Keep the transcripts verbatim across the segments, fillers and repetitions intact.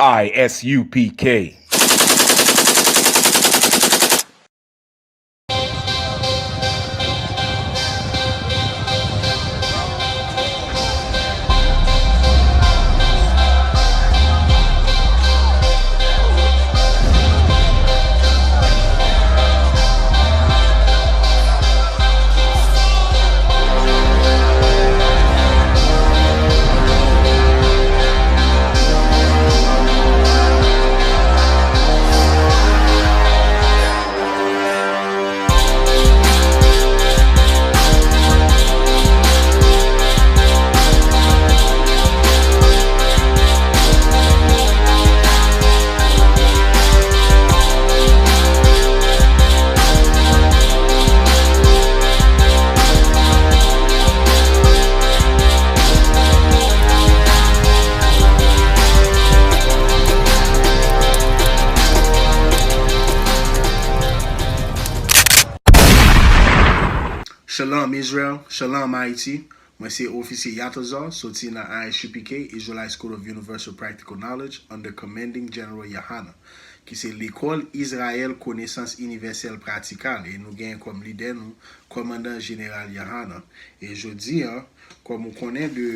I S U P K. Shalom Israel, Shalom Haiti. Mwen se Ofisye Yatazar, soti nan I S U P K, Israelite School of Universal Practical Knowledge, under Commanding General Yohanan, ki se Lekòl Izrayèl Konesans Inivèsèl Pratikal, e nou genyen kòm lidè nou Kòmandan Jeneral Yohanan. E jodi a, kòm ou konnen de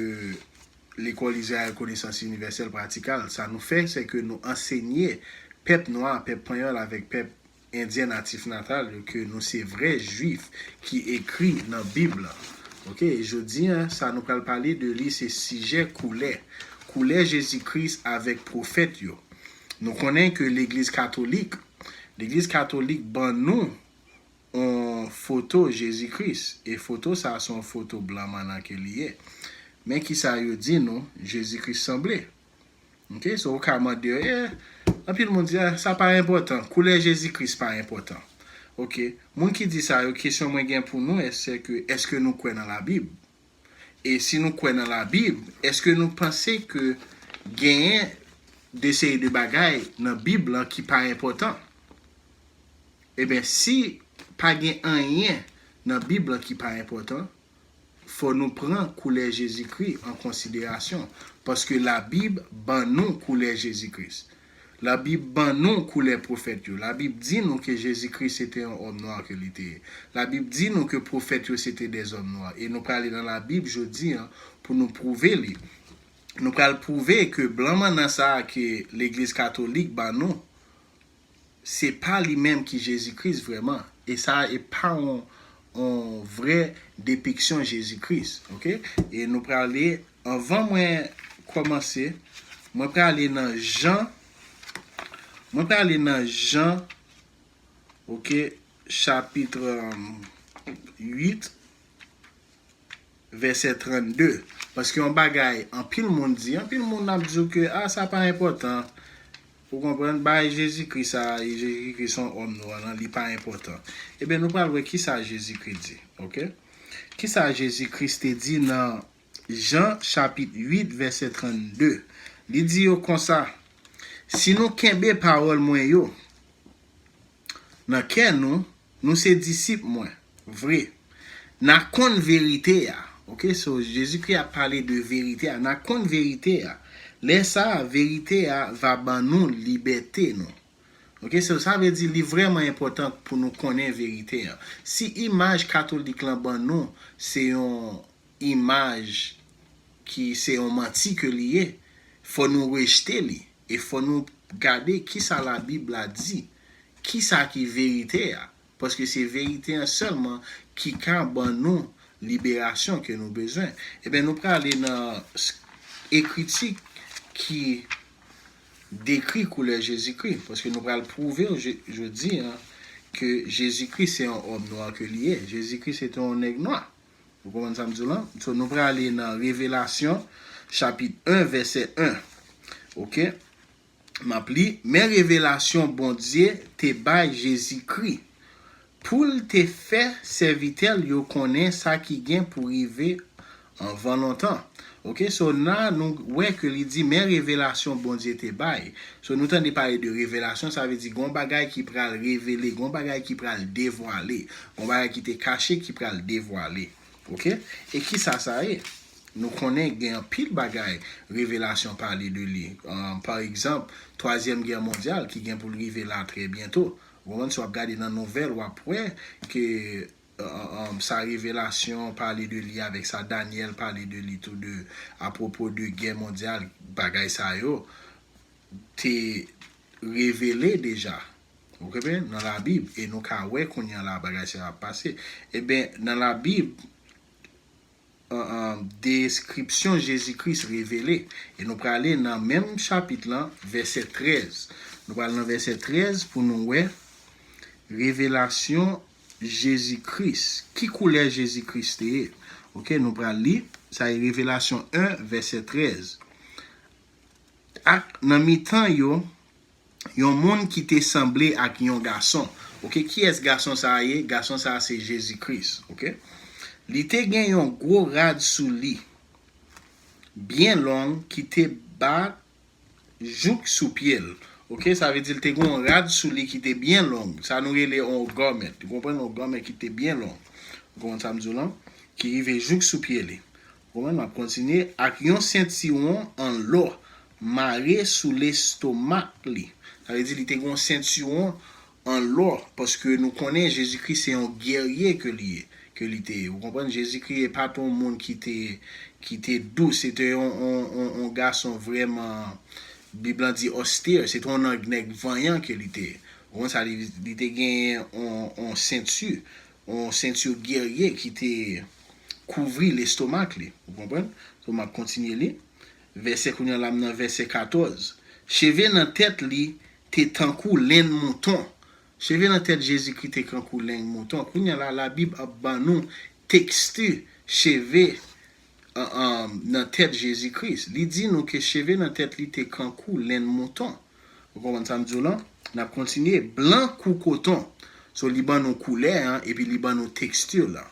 Lekòl Izrayèl Konesans Inivèsèl Pratikal, sa nou fè, se ke nou ansenye pèp nwa, pèp panyòl avèk pèp endyen natif natal yo ke nou se vrè Jwif ki ekri nan Bib la. Oke, jodi a, sa nou pral pale de li, se sijè koulè. Koulè Jezi Kris avèk pwofèt yo. Nou konnen ke Legliz Katolik, Legliz Katolik ban nou yon foto Jezi Kris. E foto sa a se yon foto blan mannan ke li ye. Men kisa yo di nou, Jezi Kris sanble. Oke, so ou ka mande yo, eh, anpil moun di, ah, sa pa enpòtan, koulè Jezi Kris pa enpòtan. Oke, moun ki di sa yo, kesyon mwen gen pou nou, se ke, èske nou kwè nan Labib? E si nou kwè nan Labib, èske nou panse ke genyen de seri de bagay nan Bib lan ki pa enpòtan? Ebyen, si pa gen anyen nan Bib lan ki pa enpòtan, fò nou pran koulè Jezikri an konsiderasyon, paske Labib ban nou koulè Jezi Kris. Labib ban nou koulè pwofèt yo. Labib di nou ke Jezi Kris se te yon òm nwa ke li te ye. Labib di nou ke pwofèt yo se te dèzòm nwa. E nou prale nan Labib jodi a pou nou pwouve li. Nou pral pwouve ke blan mannan sa a ke Legliz Katolik ba nou, se pa li menm ki Jezi Kris vrèman. E sa e pa yon, yon vrè depiksyon Jezi Kris. Oke? E nou prale, anvan mwen kòmanse, mwen prale nan Jan, mwen prale nan Jan, oke, chapit, um, uit, vèsè trannde. Paske yon bagay, anpil moun di, anpil moun ap di w ke, ah, sa pa enpòtan. Ou konprann? Bagay Jezikri sa, e Jezikri se yon òm nwa, non, li pa enpòtan. Ebyen, nou pral wè kisa Jezikri di, oke? Kisa Jezikri te di nan Jan chapit uit, vèsè trannde? Li di yo konsa, si nou kenbe pawòl mwen yo, nan kè nou, nou se disip mwen, vre. N a konn verite a. Oke, so Jezikri ap pale de verite a. N a konn verite a. Lè sa a, verite a va ban nou libète nou. Oke, so sa vle di li vrèman enpòtan pou nou konnen verite a. Si imaj katolik lan ban nou se yon imaj ki se yon manti ke li ye, fò nou rejte li e fò nou gade kisa Labib la di, kisa ki verite a, paske se verite an sèlman ki ka ban nou liberasyon ke nou bezwen. Ebyen, nou prale nan s-, ekriti ki dekri koulè Jezikri, paske nou pral pwouve w je-, jodi a ke Jezikri se yon òm nwa ke li ye. Jezikri se te yon nèg nwa. Ou konprann sa m di w lan? So, nou prale nan Revelasyon, chapit en, vèsè en. Oke? M ap li, men revelasyon Bondye te bay Jezikri, pou l te fè sèvitè l yo konnen sa ki gen pou rive anvan lontan. Oke, so la nou wè ke li di, men revelasyon Bondye te bay. So nou tande pale de revelasyon, sa vle di gon bagay ki pral revele, gon bagay ki pral devwale, gon bagay ki te kache ki pral devwale. Oke? E kisa sa ye? Nou konnen gen anpil bagay revelasyon pale de li. Um, pa egzanp, Twazyèm Gè Mondyal ki gen pou l rive la trè byento. Ou konprann? Si w ap gade nan nouvèl, w ap wè ke um, sa revelasyon pale de li avèk sa Danyèl pale de li tou de apwopo de gè mondyal, bagay sa yo te revele deja. Ou konprann? Nan Labib, e nou ka wè kounye a la bagay sa yo ap pase. Ebyen, nan Labib, an, an, deskripsyon Jezi Kris revele. E nou prale nan menm chapit lan, vèsè trèz. Nou pral nan vèsè trèz pou nou wè revelasyon Jezi Kris. Ki koulè Jezi Kris te ye? Oke, nou pral li. Sa e Revelasyon en, vèsè trèz. Ak nan mitan yo, yon moun ki te sanble ak yon gason. Oke, kiyès gason sa a ye? Gason sa a se Jezi Kris. Oke? Li te gen yon gwo rad sou li, byen long, ki te ba jouk sou pye l. Oke, sa vle di l te gen yon rad sou li ki te byen long. Sa nou rele yon gòmèt. Ou konprann? Yon gòmèt ki te byen long. Ou konprann sa m di w lan? Ki rive jouk sou pye li. Ou konprann? M ap kontinye. Ak yon sentiwon an lò mare sou lestomak li. Sa vle di li te gen yon sentiwon an lò, paske nou konnen Jezi Kris se yon gèrye ke li ye, ke li te ye. Ou konprann? Jezi Kris e pa t yon moun ki te, ki te dous, se te yon, yon, yon, yon gason vrèman, Bib lan di austere, se te yon nèg, nèg vanyan ke li te ye. Ou konprann sa? Li, li te gen yon, yon senti, yon senti gèrye ki te kouvri lestomak li. Ou konprann? So, m ap kontinye li. Vèsè, kounye a la m nan vèsè katòz. Cheve nan tèt li te tankou lenn mouton. Cheve nan tèt Jezikri te tankou lenn mouton. Kounye a la, Labib ap ban nou teksti cheve, an, an, nan tèt Jezikri. Li di nou ke cheve nan tèt li te tankou lenn mouton. Ou konprann sa m di w lan? N ap kontinye. Blan kou koton. So, li ban nou koulè an, epi li ban nou teksti la.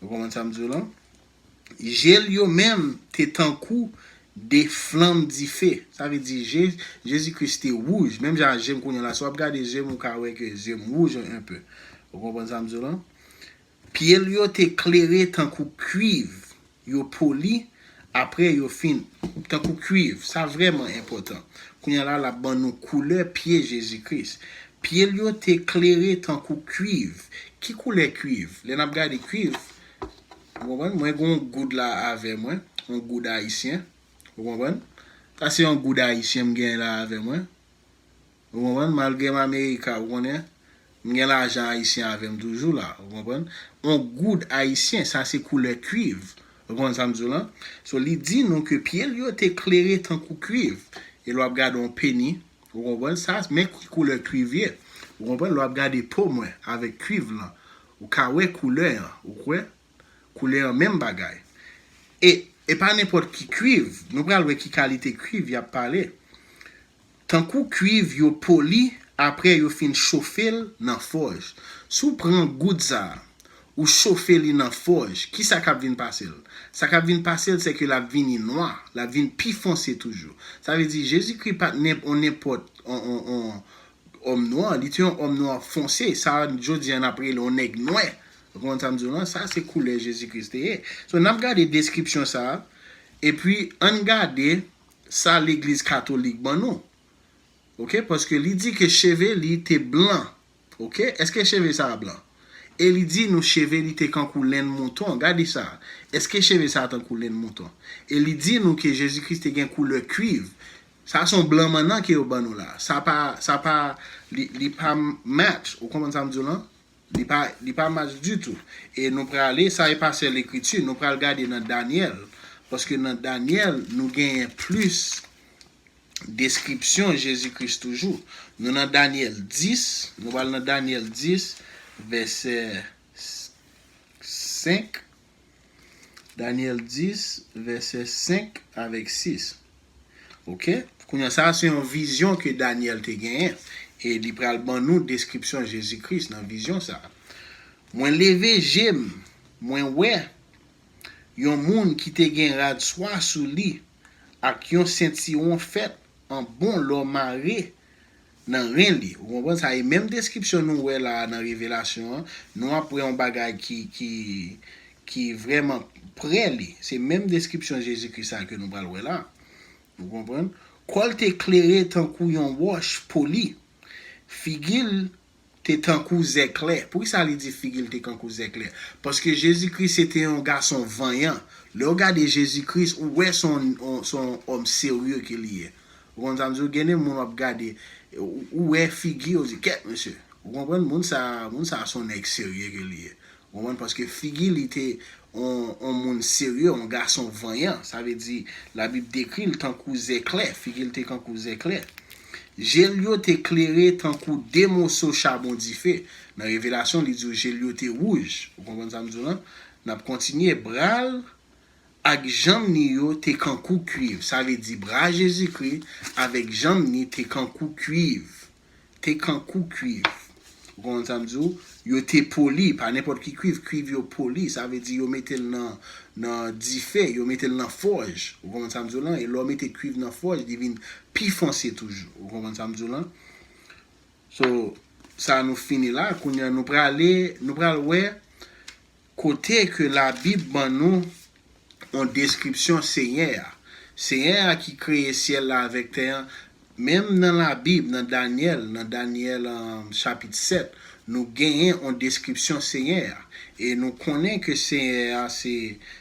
Ou konprann sa m di w lan? Je l yo menm te tankou de flanm dife. Sa vle di Je-, Jezi Kris te wouj. Menm jan ak je m kounye a la, si w ap gade je m, ou ka wè ke je m wouj enpe. Ou konprann sa m di w lan? Pye l yo te klere tankou kwiv. Yo poli, apre yo fin, tankou kwiv. Sa vrèman enpòtan. Kounye a la, l ap ban nou koulè pye Jezi Kris. Pye l yo te klere tankou kwiv. Ki koulè kwiv? Lè n ap gade kwiv, ou konprann? Mwen gen yon goud la avè mwen, yon goud ayisyen. Ou konprann? Sa se yon goud ayisyen m gen la avè mwen. Ou konprann? Malgre m Amerika, ou konnen, m gen lajan ayisyen avè m toujou la. Ou konprann? Yon goud ayisyen, sa se koulè kwiv. Ou konprann sa m di w lan? So, li di nou ke pye l yo te klere tankou kwiv. E lè w ap gade yon peni, ou konprann sa? Men ki koulè kwiv ye. Ou konprann? Lè w ap gade po mwen avèk kwiv lan, ou ka wè koulè an. Ou kwè? Koulè an menm bagay. E, e pa nenpòt ki kwiv. Nou pral wè ki kalite kwiv y ap pale. Tankou kwiv yo poli apre yo fin chofe l nan fòj. Si w pran goud sa a, ou chofe li nan fòj, ki sa k ap vin pase l? Sa k ap vin pase l, se ke l ap vini nwa, l ap vin pi fonse toujou. Sa vle di, Jezikri pa t nenp-, on nenpòt, on, on, on, òm nwa, li te yon òm nwa fonse, sa jodi a n ap rele yon nèg nwè. Ou konprann sa m di w lan? Sa se koulè Jezi Kris te ye. So, n ap gade deskripsyon sa a, epi ann gade sa legliz katolik ban nou. Oke? Paske li di ke cheve li te blan. Oke? Èske cheve sa a blan? E li di nou cheve li te kankou lenn mouton. Gade sa. Èske cheve sa a tankou lenn mouton? E li di nou ke Jezi Kris te gen koulè kwiv. Sa se yon blan mannan ke yo ban nou la. Sa pa, sa pa, li, li pa match. Ou konprann sa m di w lan? Li pa, li pa match ditou. E nou prale, sa e pa sèl ekriti, nou pral gade nan Danyèl. Paske nan Danyèl, nou genyen plis deskripsyon Jezi Kris toujou. Nou nan Danyèl dis, nou pral nan Danyèl dis, vèsè senk. Danyèl dis, vèsè senk avèk sis. Oke? Kounye a, sa a se yon vizyon ke Danyèl te genyen. E li pral ban nou deskripsyon Jezi Kris nan vizyon sa a. Mwen leve je m, mwen wè yon moun ki te gen rad swa sou li ak yon sentiwon fèt an bon lò mare nan ren li. Ou konprann sa? E menm deskripsyon nou wè la a nan Revelasyon an, nou ap wè yon bagay ki, ki, ki vrèman prè li. Se menm deskripsyon Jezikri sa ke nou pral wè la. Ou konprann? Kò l te klere tankou yon wòch poli. Figi l te tankou zèklè. Poukisa li di figi l te tankou zèklè? Paske Jezikri se te yon gason vanyan. Lè w gade Jezikri, ou wè se yon, se yon òm serye ke li ye. Ou konn sa m di w? Gen de moun w ap gade, ou, ou wè figi, ou di, "Kèt, mesye." Ou konprann? Moun sa, moun sa se yon nèg serye ke li ye. Ou konprann? Paske figi li te yon, yon moun serye, yon gason vanyan. Sa vle di, Labib dekri l tankou zèklè, figi l te tankou zèklè. Je l yo te klere tankou de moso chabon dife. Nan Revelasyon, li di w je l yo te wouj. Ou konprann sa m di w lan? N ap kontinye. Bra l ak janm ni yo te kankou kuiv. Sa vle di bra Jezikri avèk janm ni te kankou kuiv. Te kankou kuiv. Ou konprann sa m di w? Yo te poli, pa nenpòt ki kuiv, kuiv yo poli. Sa vle di yo mete l nan, nan dife, yo mete l nan fòj. Ou konprann sa m di w lan? E lè w mete kuiv nan fòj, li vin pi fonse toujou. Ou konprann sa m di w lan? So, sa nou fini la. Kounye a, nou prale, nou pral wè kote ke Labib ban nou yon deskripsyon Senyè a. Senyè a ki kreye syèl la avèk tè a, menm nan Labib, nan Danyèl, nan Danyèl, um, chapit sèt, nou genyen yon deskripsyon Senyè a. E nou konnen ke Senyè a se,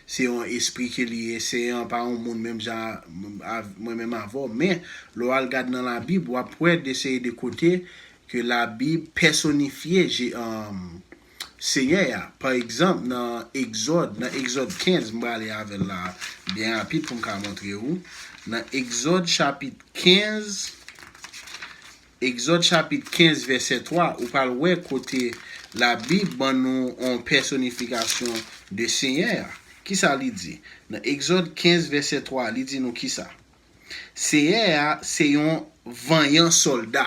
se yon espri ke li ye, Senyè a pa yon moun menm jan a, mwen menm avè w. Men, lè w al gad nan Labib, w ap wè de seri de kote ke Labib pèsonifye Je-, um, Senyè a. Pa egzanp, nan Egzòd, nan Egzòd kenz, m prale avè l la byen rapid pou m ka montre ou. Nan Egzòd chapit kenz, Egzòd chapit kenz vèsè twa, ou pral wè kote Labib ban nou yon pèsonifikasyon de Senyè a. Kisa li di? Nan Egzòd kenz vèsè twa, li di nou kisa? Senyè a se yon vanyan sòlda.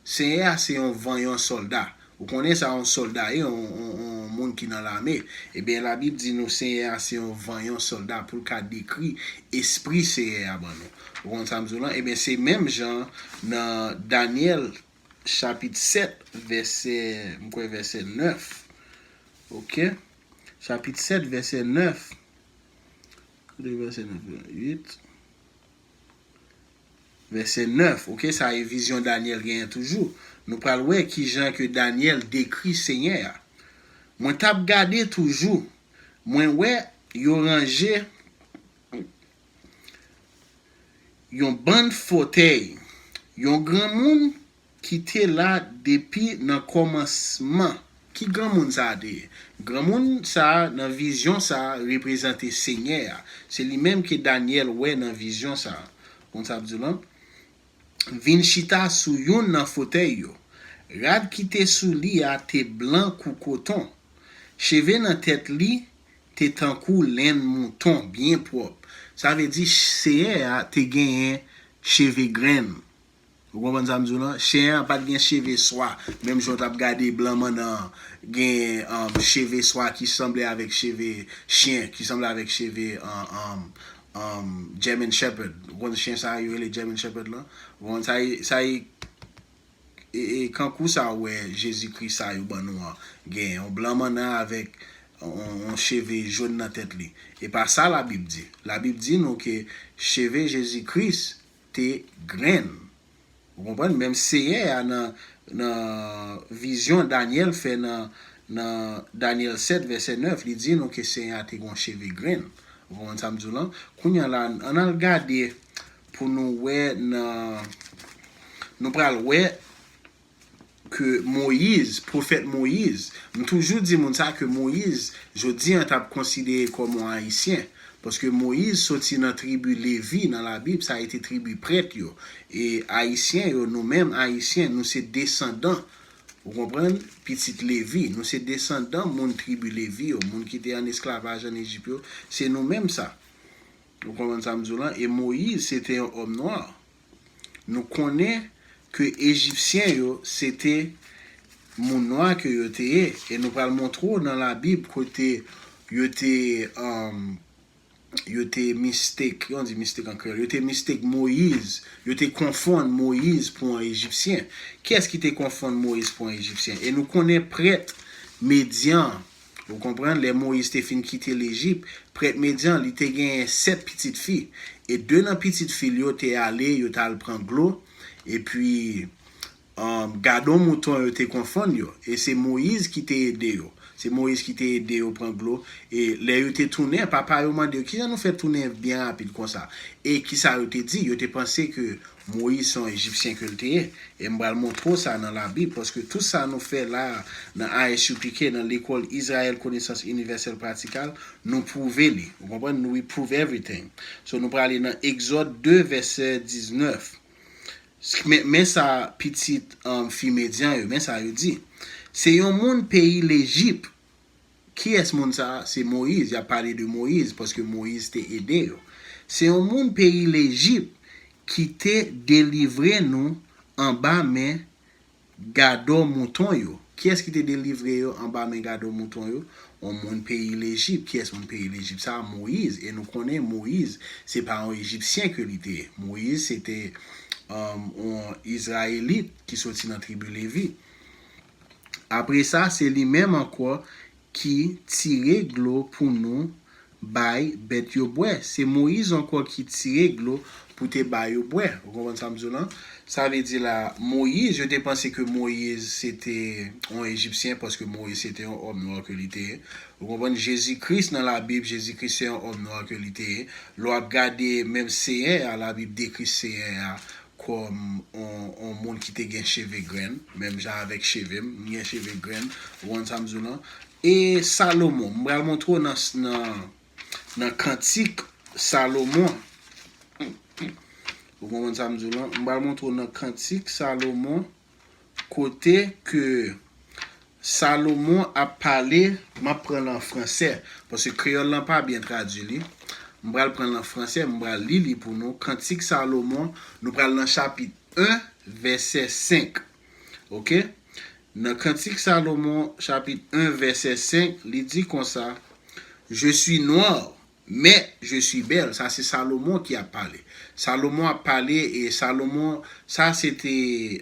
Senyè a se yon vanyan sòlda. Ou konnen sa yon sòlda ye, yon, yon, yon moun ki nan lame. Ebyen, Labib di nou Senyè a se yon vanyan sòlda pou l ka dekri espri Senyè a ban nou. Ou konn sa m di w lan? Ebyen, se menm jan nan Danyèl chapit sèt, vèsè, m kwè vèsè nèf. Oke? Chapit sèt, vèsè nèf. Kote vèsè nèf la? Uit. Vèsè nèf, oke, sa e vizyon Danyèl genyen toujou. Nou pral wè kijan ke Danyèl dekri Senyè a. Mwen t ap gade toujou, mwen wè yo ranje yon bann fotèy, yon granmoun ki te la depi nan kòmansman. Ki granmoun sa a te ye? Granmoun sa a, nan vizyon sa a, reprezante Senyè a. Se li menm ke Danyèl wè nan vizyon sa a. Konn sa ap di w lan? Vin chita sou youn nan fotèy yo. Rad ki te sou li a te blan kou koton. Cheve nan tèt li te tankou lenn mouton, byen pwòp. Sa vle di, Senyè a te genyen cheve grenn. Ou konprann sa m di w lan? Chen an pa t gen cheve swa. Menm jan w t ap gade blan mannan an gen, um, cheve swa ki sanble avèk cheve chen, ki sanble avèk cheve, um, um, um, German Shepherd. Ou konn chen sa yo rele German Shepherd lan? Ou konn sa e, sa e, e, e kankou sa w wè Jezikri sa yo ban nou an. Gen yon blan mannan avèk yon, yon cheve jòn nan tèt li. E pa sa Labib di. Labib di nou ke cheve Jezikri te grenn. Ou konprann? Menm Senyè a nan, nan vizyon Danyèl fè nan, nan Danyèl sèt vèsè nèf, li di nou ke Senyè a te gen yon cheve grenn. Ou konprann sa m di w lan? Kounye a la, ann al gade pou nou wè nan, nou pral wè ke Moyiz, pwofèt Moyiz, m toujou di moun sa ke Moyiz, jodi an, t ap konsidere kòm yon Ayisyen. Paske Moyiz soti nan tribi Levi nan Labib, sa rete tribi prèt yo. E Ayisyen yo, nou menm Ayisyen, nou se desandan, ou konprann, pitit Levi. Nou se desandan moun tribi Levi yo, moun ki te an esklavaj an Ejip yo, se nou menm sa. Ou konprann sa m di w lan? E Moyiz, se te yon òm nwa. Nou konnen ke Ejipsyen yo, se te moun nwa ke yo te ye. E nou pral montre w nan Labib kote yo te, um, yo te mistake, yo di mistake an kreyòl, yo te mistake Moyiz, yo te konfonn Moyiz pou yon Ejipsyen. Kiyès ki te konfonn Moyiz pou yon Ejipsyen? E nou konnen prèt Medyan, Ou konprann? Lè Moyiz te fin kite Lejip, prèt Medyan, li te genyen sèt pitit fi. E de nan pitit fi l yo te ale, yo t al pran dlo. Epi, um, gadon mouton yo te konfonn yo. E se Moyiz ki te ede yo. Se Moyiz ki te ede yo pran dlo. E lè yo te tounen, papa yo mande yo, "Kijan nou fè tounen byen rapid konsa?" E kisa yo te di? Yo te panse ke Moyiz se yon Ejipsyen ke l te ye. E m pral montre w sa nan Labib, paske tout sa nou fè la nan I S U P K, nan lekòl Izrayèl Konesans Inivèsèl Pratikal, nou pwouve li. Ou konprann? We prove everything. So, nou prale nan Egzòd de, vèsè diznèf. Men, men sa pitit, um, fi Medyan yo, men sa yo di. Se yon moun peyi Lejip. Kiyès moun sa a? Se Moyiz. Y ap pale de Moyiz, paske Moyiz te ede yo. Se yon moun peyi Lejip ki te delivre nou anba men gadò mouton yo. Kiyès ki te delivre yo anba men gadò mouton yo? Yon moun peyi Lejip. Kiyès moun peyi Lejip sa a? Moyiz. E nou konnen Moyiz, se pa yon Ejipsyen ke li te ye. Moyiz, se te, um, yon Izrayelit ki soti nan tribi Levi. Apre sa, se li menm ankò ki tire dlo pou nou bay bèt yo bwè. Se Moyiz ankò ki tire dlo pou te ba yo bwè. Ou konprann sa m di w lan? Sa vle di la, Moyiz, yo te panse ke Moyiz se te yon Ejipsyen, paske Moyiz se te yon òm nwa ke li te ye. Ou konprann? Jezi Kris nan Labib, Jezi Kris se yon òm nwa ke li te ye. Lè w ap gade menm Seyè a, Labib dekri Seyè a kòm on, on moun ki te gen cheve grenn, menm jan avèk cheve m, m gen cheve grenn, ou konprann sa m di w lan? E Salomon, m pral montre w nan, nan, nan kantik Salomon. Ou konprann sa m di w lan? M pral montre w nan kantik Salomon, kote ke Salomon ap pale, m ap pran l an fransè, paske kreyòl lan pa byen tradui li. M pral pran l an fransè, m pral li li pou nou. Kantik Salomon, nou pral nan chapit en, vèsè senk. Oke? Nan Kantik Salomon, chapit en, vèsè senk, li di konsa, Je suis noir, mais je suis belle. Sa se Salomon ki ap pale. Salomon ap pale, e Salomon, sa se te,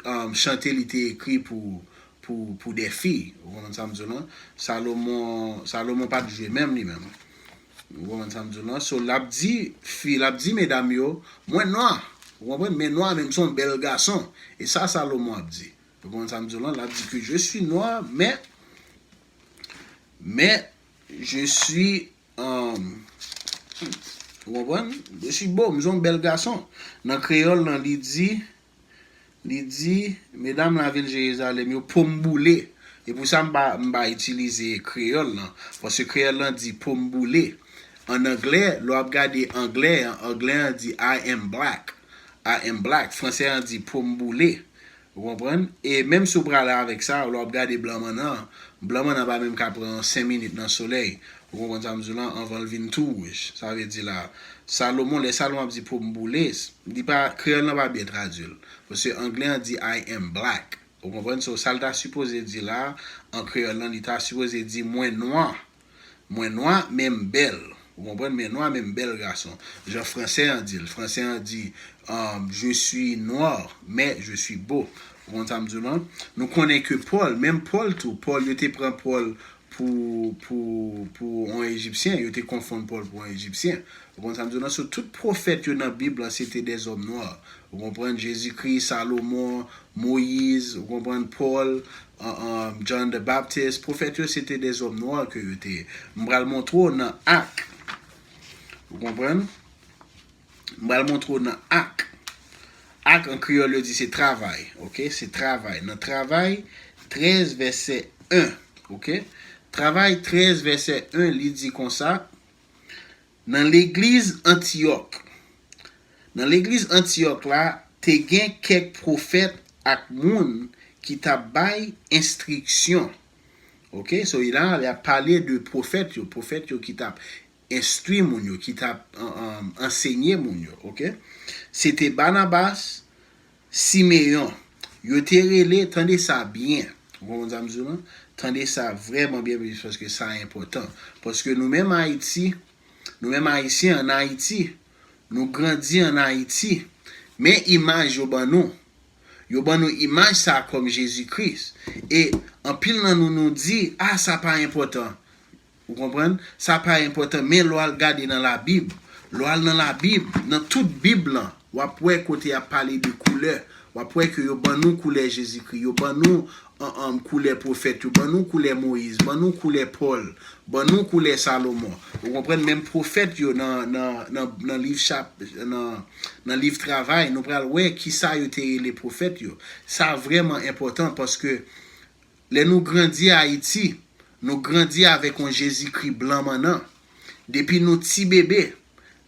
um, chante li te ekri pou, pou, pou de fi. Ou konprann sa m di w lan? Salomon, Salomon pa t jwe menm li menm. Ou konprann sa m di w lan? So, l ap di, fi, l ap di medam yo, "Mwen nwa." Ou konprann? "Men nwa, men m se yon bèl gason." E sa Salomon ap di. Ou konprann sa m di w lan? L ap di ke, "Je suis noir, mais, mais je suis, um, ou konprann? Je suis beau, m se yon bèl gason." Nan kreyòl lan, li di, li di, "Medam lavil Jerizalèm yo, po m boule." E pou sa, m pa, m pa itilize kreyòl lan, paske kreyòl lan di, "Po m boule." An anglè, lè w ap gade anglè an, anglè an di, "I am black." "I am black." Fransè an di, "Po m boule." Ou konprann? E menm si w prale avèk sa, lè w ap gade blan mannan, blan mannan pa menm ka pran senk minit nan solèy. Ou konprann sa m di w lan? Anvan l vin tou wouj. Sa vle di la, Salomon, lè Salomon ap di, "Po m boule," li pa, kreyòl lan pa byen tradui l. Paske anglè an di, "I am black." Ou konprann? So, sa l ta sipoze di la, an kreyòl lan, li ta sipoze di, "Mwen nwa." Mwen nwa, men m bèl. Ou konprann? Men nwa, men m bèl gason. Jan fransè an di l. Fransè an di, um, "Je suis noir, mais je suis beau." Ou konn sa m di w lan? Nou konnen ke Pòl, menm Pòl tou, Pòl, yo te pran Pòl pou, pou, pou yon Ejipsyen, yo te konfonn Pòl pou yon Ejipsyen. Ou konn sa m di w lan? So, tout pwofèt yo nan Bib lan, se te dèzòm nwa. Ou konprann? Jezikri, Salomon, Moyiz, ou konprann? Pòl, an, an, John the Baptist, pwofèt yo, se te dèzòm nwa ke yo te ye. M pral montre w nan Ak. Ou konprann? M pral montre w nan Ak. Ak an kreyòl yo di se travay, oke? Se travay. Nan Travay trèz vèsè en, oke? Travay trèz vèsè en, li di konsa, nan legliz Antiyòk. Nan legliz Antiyòk la, te gen kèk pwofèt ak moun ki t ap bay enstriksyon. Oke? So, la, l ap pale de pwofèt yo, pwofèt yo ki t ap enstwi moun yo, ki t ap, an, an, ansenye moun yo, oke? Se te Banabas, Simeyon. Yo te rele, tande sa byen. Ou konprann sa m di w lan? Tande sa vrèman byen, paske sa enpòtan. Paske nou menm Ayiti, nou menm Ayisyen ann Ayiti, nou grandi ann Ayiti. Men imaj yo ban nou. Yo ban nou imaj sa a kòm Jezi Kris. E anpil nan nou, nou di, "A, sa pa enpòtan." Ou konprann? Sa pa enpòtan, men lè w al gade nan Labib, lè w al nan Labib, nan tout Bib lan, w ap wè kote y ap pale de koulè. W ap wè ke yo ban nou koulè Jezikri, yo ban nou an, an, koulè pwofèt yo, ban nou koulè Moyiz, ban nou koulè Pòl, ban nou koulè Salomon. Ou konprann? Menm pwofèt yo nan, nan, nan, nan liv chap, nan, nan liv Travay, nou pral wè kisa yo te rele pwofèt yo. Sa vrèman enpòtan paske lè nou grandi Ayiti, nou grandi avèk yon Jezikri blan mannan. Depi nou ti bebe,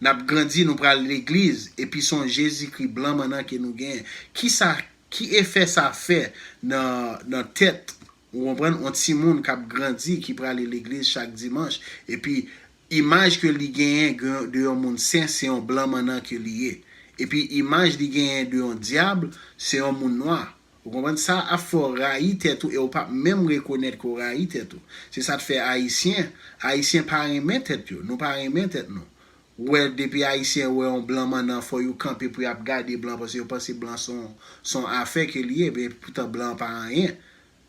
n ap grandi, nou pral legliz, epi se yon Jezikri blan mannan ke nou genyen. Kisa, ki efè sa fè nan, nan tèt, ou konprann, yon timoun k ap grandi, ki prale legliz chak dimanch, epi imaj ke li genyen gen- de yon moun sen, se yon blan mannan ke li ye. Epi imaj li genyen de yon dyab, se yon moun nwa. Ou konprann? Sa ap fè w rayi tèt ou e w p ap menm rekonèt ke w rayi tèt ou. Se sa k fè Ayisyen, Ayisyen pa renmen tèt yo. Nou pa renmen tèt nou. Ou wè, depi Ayisyen wè yon blan mannan, fò yo kanpe pou y ap gade blan, paske yo panse blan se yon, se yon afè ke li ye, men poutan blan pa anyen.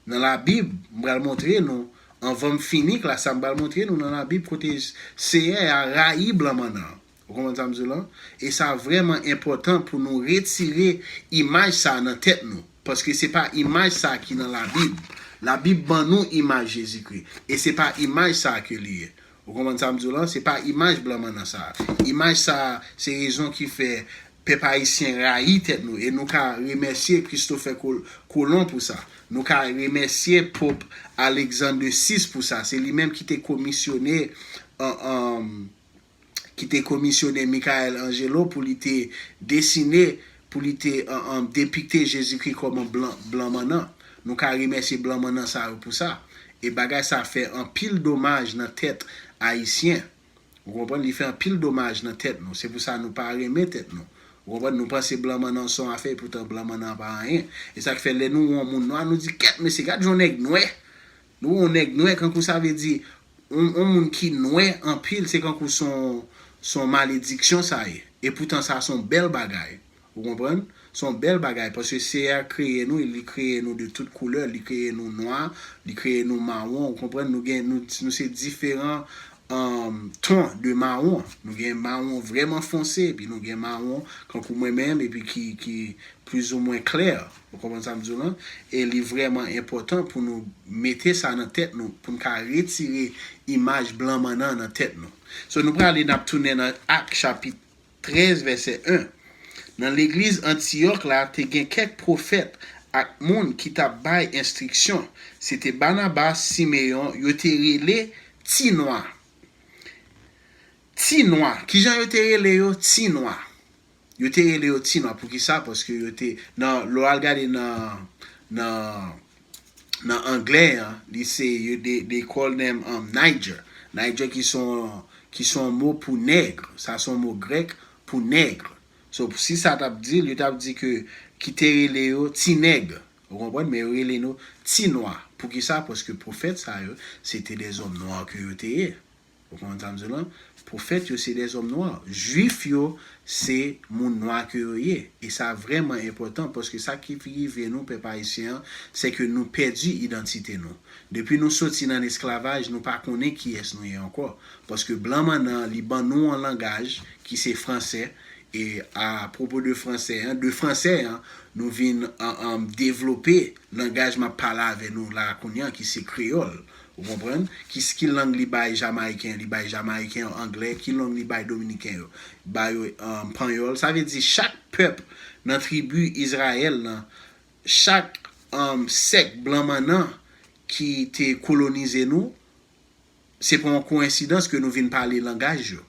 Nan Labib, m pral montre nou, anvan m fini klas sa, m pral montre nou nan Labib kote Seyè a rayi blan mannan. Ou konprann sa m di w lan? E sa vrèman enpòtan pou nou retire imaj sa nan tèt nou. Paske se pa imaj sa ki nan Labib. Labib ban nou imaj Jezikri. E se pa imaj sa ke li ye. Ou konprann sa m di w lan? Se pa imaj blan mannan sa. Imaj sa, se rezon ki fè pèp ayisyen rayi tèt nou. E nou ka remèsye Christopher Col- Colomb pou sa. Nou ka remèsye Pòp Alexandre sis pou sa. Se li menm ki te komisyone, an, an, ki te komisyone Michelangelo pou li te desine, pou li te, an, an, depikte Jezikri kòm yon blan, blan mannan. Nou ka remèsye blan mannan sa yo pou sa. E bagay sa fè anpil domaj nan tèt ayisyen. Ou konprann? Li fè anpil domaj nan tèt nou. Se pou sa nou pa renmen tèt nou. Ou konprann? Nou panse blan mannan se yon afè, poutan blan mannan pa anyen. E sa k fè lè nou wè yon moun nwa, nou di, "Kèt, mesye, gad yon nèg nwè." Nou wè yon nèg nwè, kankou sa vle di, yon, yon moun ki nwè anpil, se kankou se yon, se yon malediksyon sa ye. E poutan sa se yon bèl bagay. Ou konprann? Se yon bèl bagay, paske Seyè a kreye nou, e li kreye nou de tout koulè, li kreye nou nwa, li kreye nou mawon, ou konprann? Nou gen, nou, nou se diferan, um, ton de mawon. Nou gen mawon vrèman fonse, epi nou gen mawon kankou mwen menm, epi ki, ki plizoumwen klè. Ou konprann sa m di w lan? E li vrèman enpòtan pou nou mete sa nan tèt nou, pou n ka retire imaj blan mannan nan tèt nou. So, nou prale, n ap tounen nan Ak chapit trèz, vèsè en. Nan legliz Antiyòk la, te gen kèk pwofèt ak moun ki t ap bay enstriksyon. Se te Banabas, Simeyon, yo te rele Ti Nwa. Ti Nwa. Kijan yo te rele yo? Ti Nwa. Yo te rele yo Ti Nwa. Poukisa? Paske yo te, nan, lè w al gade nan, nan, nan anglè an, li se, yo, they, they call them, um, Niger. Niger ki se yon, ki se yon mo pou nèg. Sa se yon mo grèk pou nèg. So, si sa t ap di l, yo t ap di ke, ki te rele yo ti nèg. Ou konprann? Men yo rele nou ti nwa. Poukisa? Paske pwofèt sa yo, se te de zòm nwa ke yo te ye. Ou konprann sa m di w lan? Pwofèt yo se de zòm nwa. Jwif yo se moun nwa ke yo ye. E sa vrèman enpòtan paske sa ki rive nou, pèp ayisyen an, se ke nou pèdi idantite nou. Depi nou soti nan esklavaj, nou pa konnen kiyès nou ye ankò. Paske blan mannan an, li ban nou yon langaj ki se fransè. E a pwopo de fransè an, de fransè an, nou vin, an, an, devlope langaj m ap pale avè nou la kounye a, ki se kreyòl. Ou konprann? Ki, ki lang li bay Jamayiken? Li bay Jamayiken yo anglè. Ki lang li bay Dominiken yo? Ba yo, um, panyòl. Sa vle di chak pèp nan tribi Izrayèl lan, chak, um, sèk blan mannan ki te kolonize nou, se pa yon koyensidans ke nou vin pale langaj yo.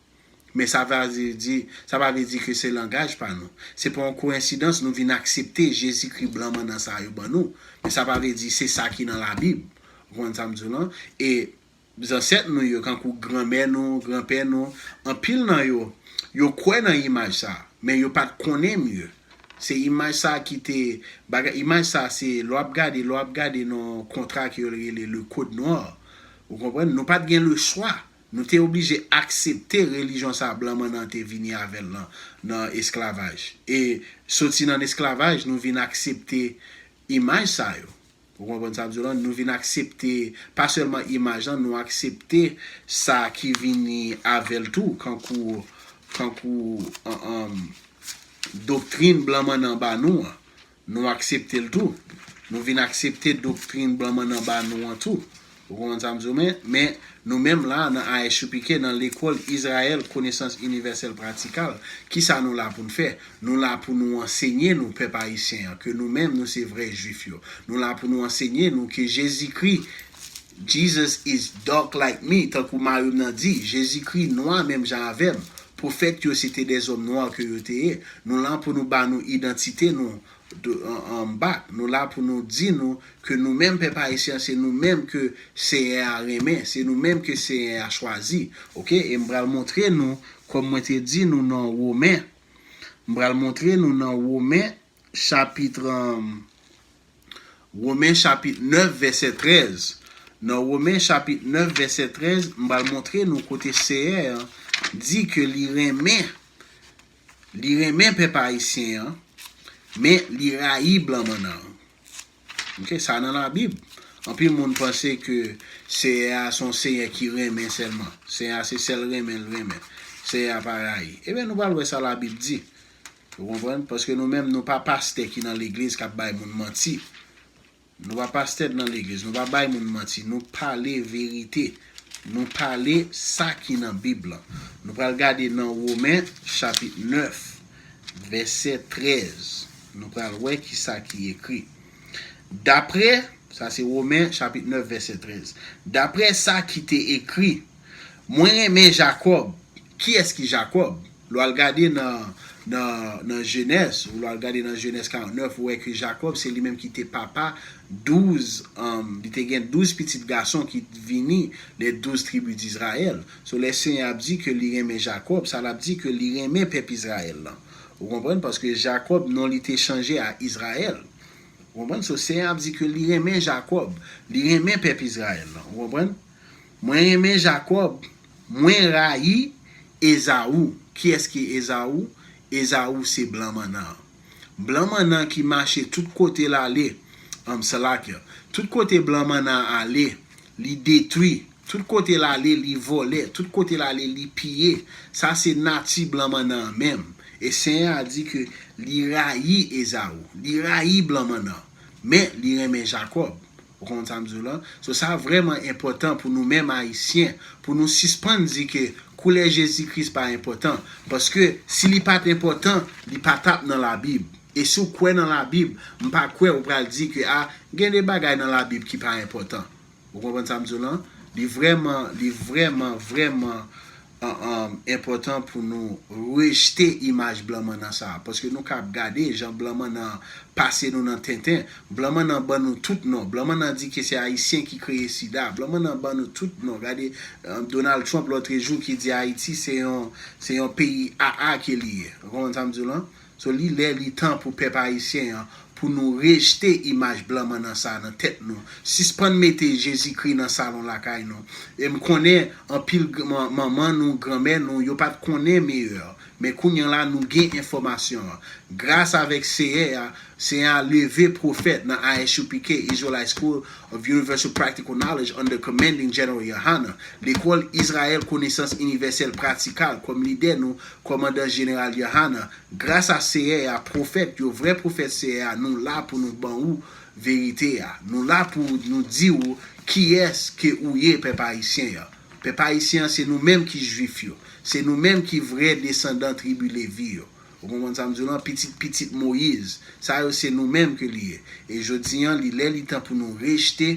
Men sa pa vle di, sa pa vle di ke se langaj pa nou. Se pa yon koyensidans nou vin aksepte Jezikri blan mannan sa yo ban nou. Men sa pa vle di se sa ki nan Labib. Ou konprann sa m di w lan? E zansèt nou yo, kankou granmè nou, granpè nou, anpil nan yo, yo kwè nan imaj sa, men yo pa t konnen mye. Se imaj sa ki te, bagay, imaj sa se, lè w ap gade, lè w ap gade nan kontra ke yo rele le Code Noir. Ou konprann? Nou pa t gen le chwa. Nou te oblije aksepte relijyon sa blan mannan te vini avè l nan, nan esklavaj. E soti nan esklavaj, nou vin aksepte imaj sa yo. Ou konprann sa m di w lan? Nou vin aksepte, pa sèlman imaj lan, nou aksepte sa ki vini avè l tou, kankou, kankou, an, an, doktrin blan mannan ba nou an. Nou aksepte l tou. Nou vin aksepte doktrin blan mannan ba nou an tou. Ou konprann sa m di w? Men, men nou menm la, nan I S U P K, nan lekòl Izrayèl, konesans inivèsèl pratikal, kisa nou la pou n fè? Nou la pou nou ansenye nou, pèp ayisyen an, ke nou menm, nou se vrè jwif yo. Nou la pou nou ansenye nou ke Jezikri, Jesus is dark like me, tankou mari m nan di, Jezikri nwa menm jan avè m. Pwofèt yo, se te dèzòm nwa ke yo te ye. Nou la pou nou ba nou idantite nou, de, an, an bak. Nou la pou nou di nou ke nou menm, pèp ayisyen, se nou menm ke Senyè a renmen, se nou menm ke Senyè a chwazi. Oke? E m pral montre nou, kòm mwen te di nou nan Women, m pral montre nou nan Women, chapit, um, Women chapit nèf, vèsè trèz. Nan Women chapit nèf, vèsè trèz, m pral montre nou kote Seyè a di ke li renmen, li renmen pèp ayisyen an, men li rayi blan mannan an. Oke, sa nan Labib. Anpil moun panse ke Seyè a se yon Seyè ki renmen sèlman. Seyè a se sèl renmen l renmen. Seyè a pa rayi. Ebyen, nou pral wè sa Labib di. Ou konprann? Paske nou menm, nou pa pastè ki nan legliz k ap bay moun manti. Nou pa pastè nan legliz, nou pa bay moun manti, nou pale verite. Nou pale sa ki nan Bib lan. Nou pral gade nan Women, chapit nèf, vèsè trèz. Nou pral wè ki sa ki ekri. Daprè, sa se Women, chapit nèf, vèsè trèz. Daprè sa ki te ekri, mwen renmen Jakòb. Kiyès ki Jakòb? Lè w al gade nan, nan, nan Jenèz, ou lè w al gade nan Jenèz karant nèf, ou wè ke Jakòb, se li menm ki te papa douz, um, li te gen douz pitit gason ki vini, les douze tribus d'Israël. So, lè Senyè ap di ke li renmen Jakòb, sa l ap di ke li renmen pèp Izrayèl lan. Ou konprann? Paske Jakòb, non li te chanje a Izrayèl. Ou konprann? So, Senyè ap di ke li renmen Jakòb, li renmen pèp Izrayèl lan. Ou konprann? Mwen renmen Jakòb, mwen rayi Ezaou. Kiyès ki Ezaou? Ezaou se blan mannan an. Blan mannan ki mache tout kote l ale, um, salakya. Tout kote blan mannan an ale, li detwi. Tout kote l ale, li vòlè. Tout kote l ale, li piye. Sa se nati blan mannan an menm. E Senyè a di ke li rayi Ezaou. Li rayi blan mannan an. Men, li renmen Jakòb. Ou konprann sa m di w lan? So, sa vrèman enpòtan pou nou menm Ayisyen, pou nou sispann di ke koulè Jezi Kris pa enpòtan. Paske si li pa t enpòtan, li pa t ap nan Labib. E si w kwè nan Labib, m pa kwè ou pral di ke, a, gen de bagay nan Labib ki pa enpòtan. Ou konprann sa m di w lan? Li vrèman, li vrèman, vrèman, an, an, enpòtan pou nou rejte imaj blan mannan sa a. Paske nou ka ap gade jan blan mannan an pase nou nan tenten. Blan mannan an ban nou tout non. Blan mannan an di ke se Ayisyen ki kreye sida. Blan mannan an ban nou tout non. Gade, an, Donald Trump lòtrejou ki di Ayiti se yon, se yon peyi A A ke li ye. Ou konprann sa m di w lan? So, li lè, li tan pou pèp ayisyen an, pou nou rejte imaj blan mannan sa a nan tèt nou. Sispann mete Jezikri nan salon lakay nou. E m konnen anpil gr-, man-, manman nou, granmè nou, yo pa t konnen meyè. Men kounye a la, nou gen enfòmasyon an. Gras avèk Seyè a, Seyè a leve pwofèt nan I S U P K, Israelite School of Universal Practical Knowledge under Commanding General Yohanan, lekòl Izrayèl konesans inivèsèl pratikal, kòm lidè nou, kòmandan jeneral Yohanan. Gras a Seyè a, pwofèt yo, vrè pwofèt Seyè a, nou la pou nou ban ou verite a. Nou la pou nou di ou kiyès ke ou ye, pèp ayisyen an. Pèp ayisyen an, se nou menm ki jwif yo. Se nou menm ki vrè desandan tribi Levi yo. Ou konprann sa m di w lan? Pitit pitit Moyiz. Sa yo se nou menm ke li ye. E jodi an, li lè li tan pou nou rejte,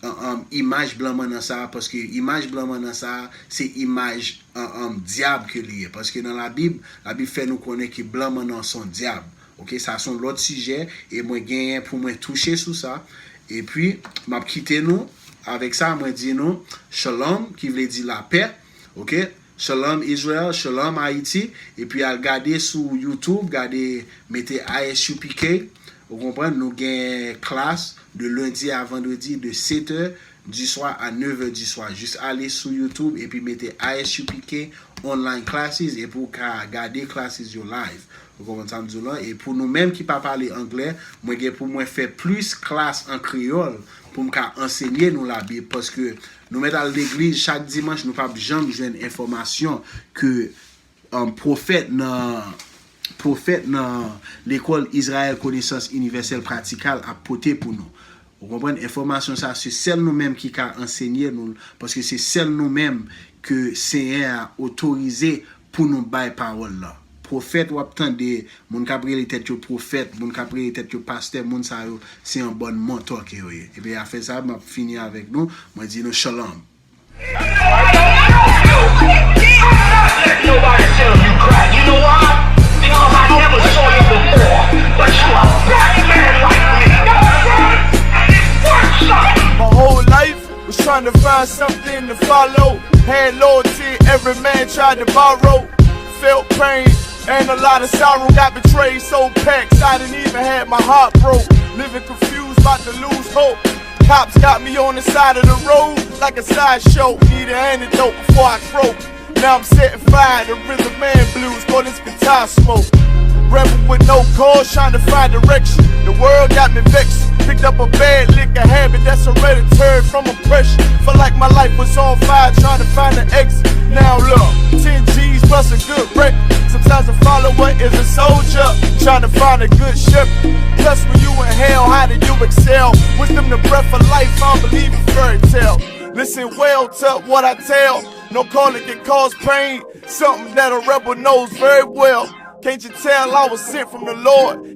an, an, imaj blan mannan sa a, paske imaj blan mannan sa a, se imaj, an, an, dyab ke li ye. Paske nan Labib, Labib fè nou konnen ke blan mannan se yon dyab. Oke, sa se yon lòt sijè, e mwen genyen pou mwen touche sou sa. Epi, m ap kite nou avèk sa, mwen di nou, shalom, ki vle di lapè. Oke? Shalom Israel, Shalom Haiti, epi al gade sou YouTube, gade, mete I S U P K, Ou konprann? Nou gen klas de lundi à vendredi de sept heures du soir à neuf heures du soir. Jis ale sou YouTube epi mete I S U P K Online Classes epi w ka gade classes yo live. Ou konprann sa m di w lan? E pou nou menm ki pa pale anglè, mwen gen pou mwen fè plis klas an kreyòl pou m ka ansenye nou Labib, paske nou mèt al legliz chak dimanch, nou p ap janm jwenn enfòmasyon ke um, pwofèt nan pwofèt nan lekòl Izrayèl Konesans Inivèsèl Pratikal ap pote pou nou. Ou konprann? Enfòmasyon sa, se sèl nou menm ki ka ansenye nou l, paske se sèl nou menm ke Senyè a otorize pou nou bay pawòl la. Pwofèt w ap tande, moun k ap rele tèt yo pwofèt, moun k ap rele tèt yo pastè, moun sa yo, se yon bòn mantò ke yo ye. Ebyen, afè sa, m ap fini avèk nou. Mwen di nou shalom. Nobody tell you cry. You know why? Because I never saw you before. But you a black man like me. And it works. My whole life was trying to find something to follow. Had loyalty, every man tried to borrow. Felt pain and a lot of sorrow. Got betrayed, so packs. I didn't even have my heart broke. Living confused, about to lose hope. Cops got me on the side of the road like a sideshow. Need an antidote before I croak. Now I'm setting fire to rhythm and blues, call this guitar smoke. Rebel with no cause, trying to find direction. The world got me vexed. Picked up a bad liquor habit that's hereditary from oppression. Felt like my life was on fire, trying to find an exit. Now look, ten G's plus a good record. Sometimes a follower is a soldier, trying to find a good shepherd. Plus, when you in hell, how do you excel? Wisdom the breath of life, I don't believe in fairy tale. Listen well to what I tell. No calling can cause pain, something that a rebel knows very well. Can't you tell I was sent from the Lord?